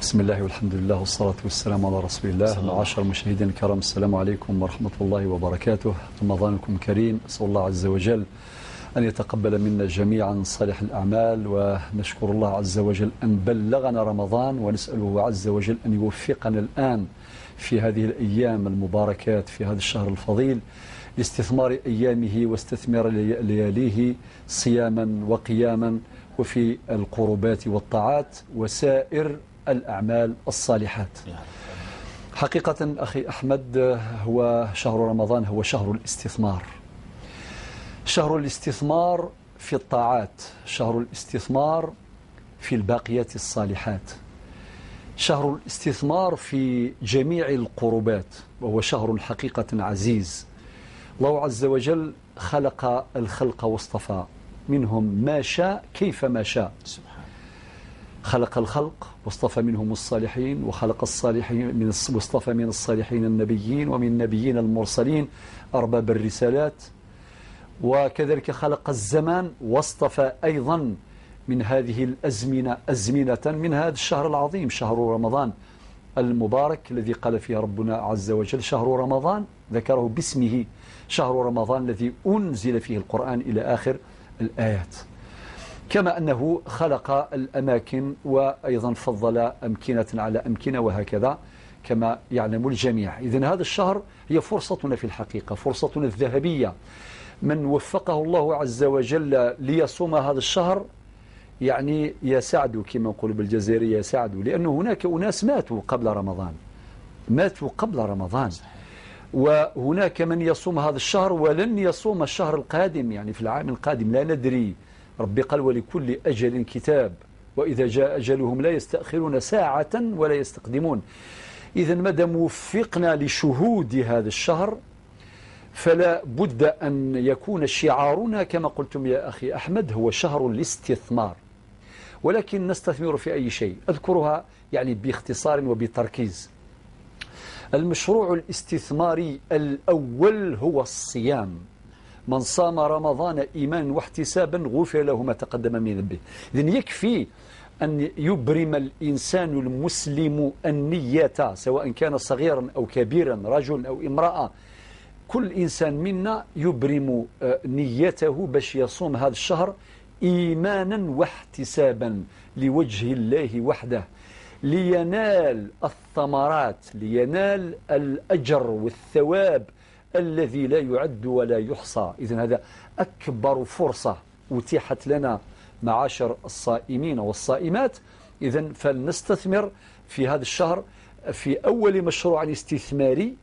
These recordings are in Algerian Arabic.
بسم الله والحمد لله والصلاة والسلام على رسول الله. معاشر المشاهدين الكرام، السلام عليكم ورحمة الله وبركاته. رمضانكم كريم، أسأل الله عز وجل أن يتقبل منا جميعا صالح الأعمال، ونشكر الله عز وجل أن بلغنا رمضان، ونسأله عز وجل أن يوفقنا الآن في هذه الأيام المباركات في هذا الشهر الفضيل لاستثمار أيامه واستثمار لياليه صياما وقياما، وفي القربات والطاعات وسائر الأعمال الصالحات. حقيقة أخي أحمد، هو شهر رمضان هو شهر الاستثمار، شهر الاستثمار في الطاعات، شهر الاستثمار في الباقيات الصالحات، شهر الاستثمار في جميع القربات، وهو شهر حقيقة عزيز. الله عز وجل خلق الخلق واصطفى منهم ما شاء كيفما شاء. خلق الخلق واصطفى منهم الصالحين، وخلق الصالحين من واصطفى من الصالحين النبيين، ومن النبيين المرسلين أرباب الرسالات، وكذلك خلق الزمان واصطفى أيضا من هذه الأزمنة أزمنة من هذا الشهر العظيم، شهر رمضان المبارك الذي قال فيه ربنا عز وجل شهر رمضان، ذكره باسمه، شهر رمضان الذي أنزل فيه القرآن إلى آخر الآيات. كما أنه خلق الأماكن وأيضا فضل أمكنة على أمكنة، وهكذا كما يعلم الجميع. إذن هذا الشهر هي فرصتنا في الحقيقة، فرصتنا الذهبية. من وفقه الله عز وجل ليصوم هذا الشهر يعني يسعد، كما نقول بالجزائرية يسعد، لأنه هناك أناس ماتوا قبل رمضان، ماتوا قبل رمضان، وهناك من يصوم هذا الشهر ولن يصوم الشهر القادم، يعني في العام القادم لا ندري. ربي قال ولكل أجل كتاب، وإذا جاء أجلهم لا يستأخرون ساعة ولا يستقدمون. إذا مادام وفقنا لشهود هذا الشهر فلا بد أن يكون شعارنا كما قلتم يا أخي أحمد هو شهر الاستثمار. ولكن نستثمر في أي شيء؟ أذكرها يعني باختصار وبتركيز. المشروع الاستثماري الأول هو الصيام. من صام رمضان إيمانا واحتسابا غفر له ما تقدم من ذنبه. إذن يكفي أن يبرم الإنسان المسلم النية، سواء كان صغيرا أو كبيرا، رجل أو امرأة، كل إنسان منا يبرم نيته باش يصوم هذا الشهر إيمانا واحتسابا لوجه الله وحده، لينال الثمرات، لينال الأجر والثواب الذي لا يعد ولا يحصى. إذن هذا أكبر فرصة أتيحت لنا معاشر الصائمين والصائمات. إذن فلنستثمر في هذا الشهر في أول مشروع استثماري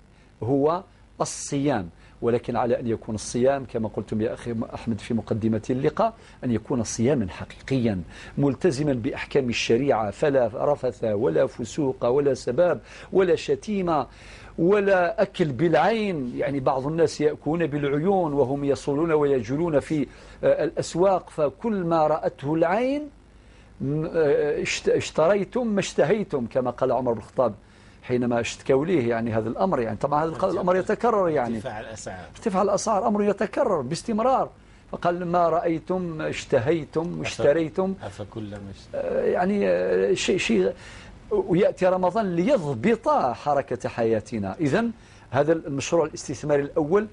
هو الصيام، ولكن على أن يكون الصيام كما قلتم يا أخي أحمد في مقدمة اللقاء أن يكون صياما حقيقيا ملتزما بأحكام الشريعة، فلا رفث ولا فسوق ولا سباب ولا شتيمة ولا أكل بالعين. يعني بعض الناس يأكلون بالعيون وهم يصولون ويجولون في الأسواق، فكل ما رأته العين اشتريتم ما اشتهيتم، كما قال عمر بن الخطاب حينما اشتكوا ليه يعني هذا الأمر. يعني طبعا هذا الأمر يتكرر، يعني ارتفاع الأسعار، ارتفاع الأسعار أمر يتكرر باستمرار. فقال ما رأيتم اشتهيتم اشتريتم، فكل يعني شيء. ويأتي رمضان ليضبط حركة حياتنا. إذن هذا المشروع الاستثماري الأول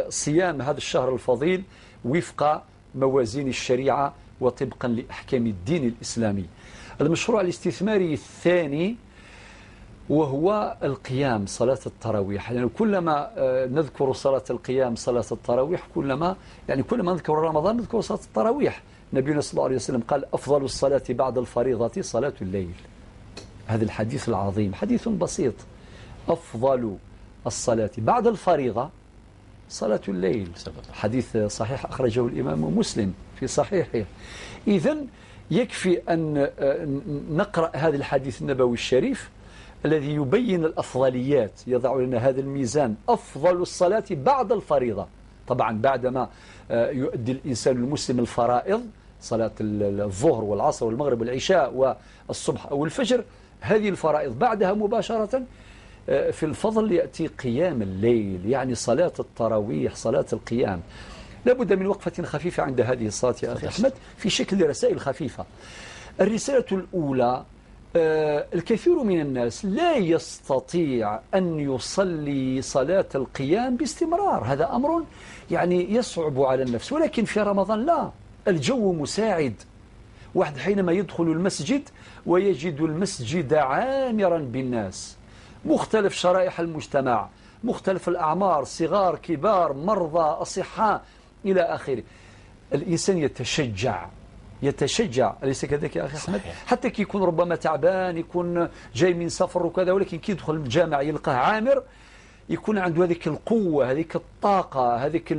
صيام هذا الشهر الفضيل وفق موازين الشريعة وطبقا لأحكام الدين الإسلامي. المشروع الاستثماري الثاني وهو القيام، صلاة التراويح. يعني كلما نذكر صلاة القيام، صلاة التراويح، كلما نذكر رمضان نذكر صلاة التراويح. نبينا صلى الله عليه وسلم قال أفضل الصلاة بعد الفريضة صلاة الليل. هذا الحديث العظيم، حديث بسيط، أفضل الصلاة بعد الفريضة صلاة الليل، حديث صحيح أخرجه الإمام مسلم في صحيحه. إذن يكفي أن نقرأ هذا الحديث النبوي الشريف الذي يبين الأفضليات، يضع لنا هذا الميزان، أفضل الصلاة بعد الفريضة، طبعا بعدما يؤدي الإنسان المسلم الفرائض، صلاة الظهر والعصر والمغرب والعشاء والصبح أو الفجر، هذه الفرائض بعدها مباشرة في الفضل يأتي قيام الليل، يعني صلاة التراويح، صلاة القيام. لابد من وقفة خفيفة عند هذه الصلاة يا أخي أحمد في شكل رسائل خفيفة. الرسالة الأولى الكثير من الناس لا يستطيع أن يصلي صلاة القيام باستمرار، هذا أمر يعني يصعب على النفس، ولكن في رمضان لا، الجو مساعد. واحد حينما يدخل المسجد ويجد المسجد عامرا بالناس، مختلف شرائح المجتمع، مختلف الأعمار، صغار كبار، مرضى أصحاء إلى آخره، الإنسان يتشجع، أليس كذلك يا أخي أحمد؟ حتى كي يكون ربما تعبان، يكون جاي من سفر وكذا، ولكن كي يدخل الجامع يلقاه عامر، يكون عنده هذيك القوة، هذيك الطاقة، هذيك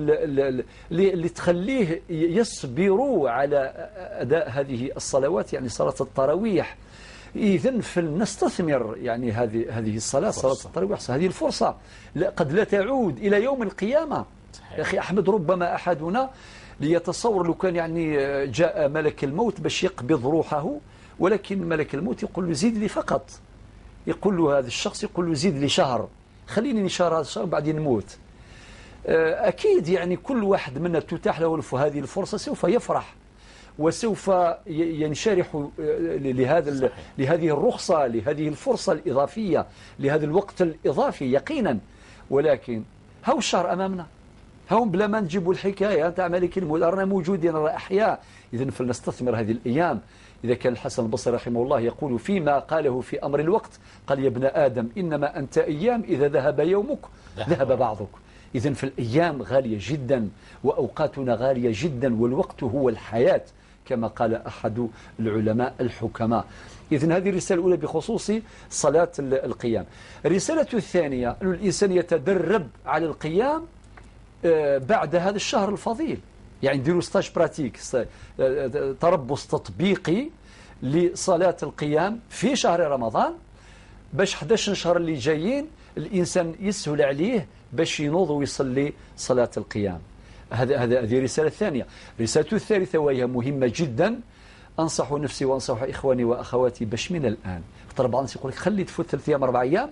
اللي تخليه يصبر على أداء هذه الصلوات، يعني صلاة التراويح. إذن فلنستثمر يعني هذه الصلاة، صلاة التراويح، هذه الفرصة قد لا تعود إلى يوم القيامة. يا أخي أحمد، ربما أحدنا ليتصور لو كان يعني جاء ملك الموت باش يقبض روحه، ولكن ملك الموت يقول له زيد لي فقط، يقول له هذا الشخص، يقول له زيد لي شهر، خليني نشهر هذا الشهر وبعدين نموت. أكيد يعني كل واحد منا تتاح له هذه الفرصة سوف يفرح وسوف ينشرح لهذا لهذه الرخصة، لهذه الفرصة الإضافية، لهذا الوقت الإضافي يقينا. ولكن هاو الشهر أمامنا، هاو بلا ما نجيبوا الحكاية تاع ملك الموت، رانا موجودين، رانا أحياء. إذن فلنستثمر هذه الأيام. إذا كان الحسن البصري رحمه الله يقول فيما قاله في أمر الوقت، قال يا ابن آدم إنما أنت أيام، إذا ذهب يومك ذهب بعضك. إذن فالأيام غالية جدا، وأوقاتنا غالية جدا، والوقت هو الحياة كما قال أحد العلماء الحكماء. إذن هذه الرسالة الأولى بخصوص صلاة القيام. الرسالة الثانية أن الإنسان يتدرب على القيام بعد هذا الشهر الفضيل، يعني نديروا stage pratique، تربص تطبيقي لصلاة القيام في شهر رمضان، باش 11 شهر اللي جايين الإنسان يسهل عليه باش ينوض ويصلي صلاة القيام. هذه الرسالة الثانية. الرسالة الثالثة وهي مهمة جدا، أنصح نفسي وأنصح إخواني وأخواتي باش من الآن، خاطر بعض الناس يقول لك خلي تفوت 3 أيام 4 أيام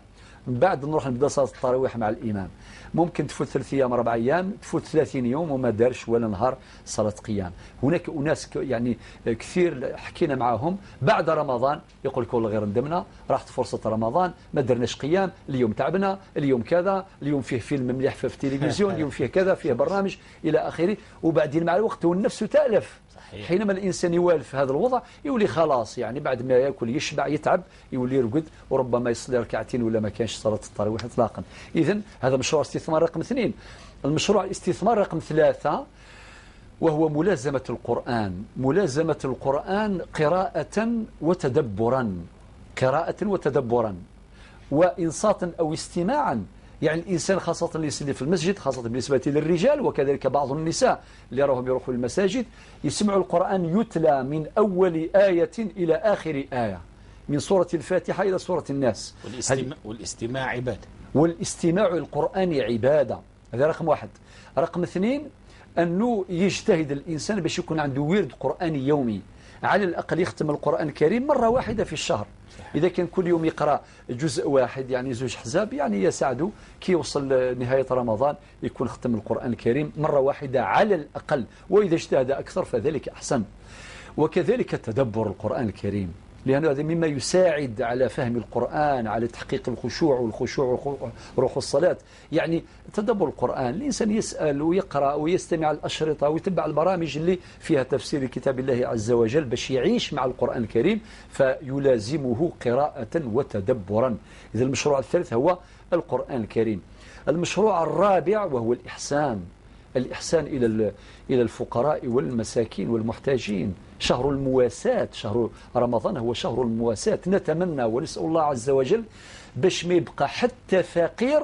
من بعد نروح نبدا صلاة التراويح مع الإمام. ممكن تفوت 3 أيام 4 أيام، تفوت 30 يوم وما دارش ولا نهار صلاة قيام. هناك أناس يعني كثير حكينا معاهم بعد رمضان يقول لك والله غير ندمنا، راحت فرصة رمضان، ما درناش قيام، اليوم تعبنا، اليوم كذا، اليوم فيه فيلم مليح في التلفزيون، اليوم فيه كذا، فيه برنامج إلى آخره. وبعدين مع الوقت والنفس تألف. حينما الإنسان يوالف هذا الوضع يولي خلاص، يعني بعد ما يأكل يشبع يتعب يولي يرقد، وربما يصلي ركعتين ولا ما كانش صلاة التراويح إطلاقا. إذن هذا مشروع استثمار رقم 2. المشروع الاستثمار رقم 3 وهو ملازمة القرآن. ملازمة القرآن قراءة وتدبرا، قراءة وتدبرا وإنصاتا أو استماعا. يعني الإنسان خاصة اللي يصلي في المسجد، خاصة بالنسبة للرجال وكذلك بعض النساء اللي راهم يروحوا للمساجد، يسمعوا القرآن يتلى من أول آية إلى آخر آية، من سورة الفاتحة إلى سورة الناس. والاستماع عبادة، والاستماع للقرآن عبادة. هذا رقم 1. رقم 2 أنه يجتهد الإنسان باش يكون عنده ورد قرآني يومي، على الأقل يختم القرآن الكريم مرة واحدة في الشهر. إذا كان كل يوم يقرأ جزء واحد يعني 2 حزاب، يعني يساعده كي يوصل نهاية رمضان يكون ختم القرآن الكريم مرة واحدة على الأقل، وإذا اجتهد أكثر فذلك أحسن. وكذلك تدبر القرآن الكريم، لأن هذا مما يساعد على فهم القرآن، على تحقيق الخشوع، والخشوع روح الصلاة. يعني تدبر القرآن، الإنسان يسأل ويقرأ ويستمع الأشرطة ويتبع البرامج اللي فيها تفسير كتاب الله عز وجل باش يعيش مع القرآن الكريم، فيلازمه قراءة وتدبرا. إذا المشروع الثالث هو القرآن الكريم. المشروع الرابع وهو الإحسان، الإحسان إلى الفقراء والمساكين والمحتاجين. شهر المواساة، شهر رمضان هو شهر المواساة. نتمنى ونسأل الله عز وجل باش ما يبقى حتى فقير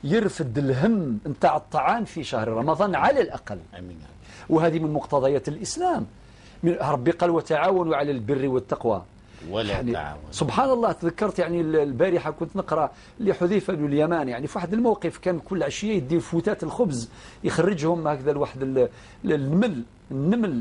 يرفد الهم نتاع الطعام في شهر رمضان على الأقل. آمين. وهذه من مقتضيات الإسلام. ربي قال وتعاونوا على البر والتقوى ولا يعني تعاون. سبحان الله، تذكرت يعني البارحة كنت نقرأ لحذيفة بن اليمان، يعني في واحد الموقف كان كل عشية يدي فتات الخبز يخرجهم هكذا لواحد النمل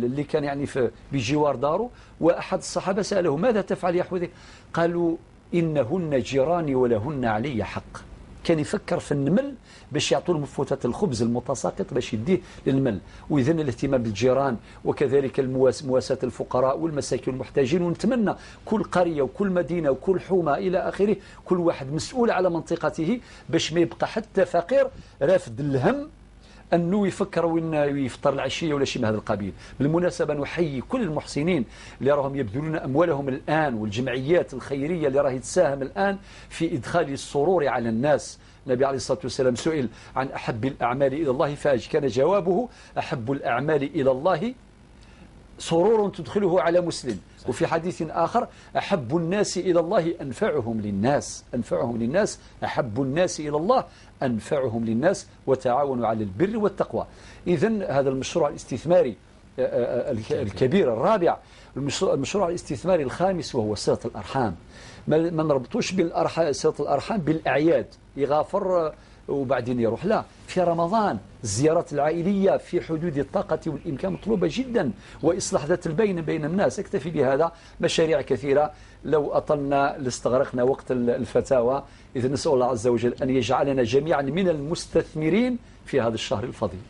اللي كان يعني في بجوار داره. وأحد الصحابة سأله ماذا تفعل يا حذيفة؟ قالوا إنهن جيراني ولهن علي حق. كان يفكر في النمل باش يعطوا له فتات الخبز المتساقط باش يديه للنمل. وإذن الاهتمام بالجيران وكذلك مواساة الفقراء والمساكين والمحتاجين. ونتمنى كل قرية وكل مدينة وكل حومة إلى آخره كل واحد مسؤول على منطقته باش ما يبقى حتى فقير رافد الهم أنه يفكر وين يفطر العشية ولا شيء من هذا القبيل. بالمناسبة نحيي كل المحسنين اللي راهم يبذلون أموالهم الآن، والجمعيات الخيرية اللي راهي تساهم الآن في إدخال السرور على الناس. النبي عليه الصلاة والسلام سئل عن أحب الأعمال إلى الله، فكان جوابه أحب الأعمال إلى الله سرور تدخله على مسلم. وفي حديث آخر أحب الناس إلى الله أنفعهم للناس، أنفعهم للناس، أحب الناس إلى الله أنفعهم للناس، وتعاونوا على البر والتقوى. إذن هذا المشروع الاستثماري الكبير الرابع. المشروع الاستثماري الخامس وهو صلة الأرحام. ما نربطوش صلة الأرحام بالأعياد، يغافر وبعدين يروح، لا، في رمضان الزيارات العائلية في حدود الطاقة والإمكان مطلوبة جدا، وإصلاح ذات البين بين الناس. اكتفي بهذا، مشاريع كثيرة لو أطلنا لاستغرقنا وقت الفتاوى. إذا نسأل الله عز وجل أن يجعلنا جميعا من المستثمرين في هذا الشهر الفضيل.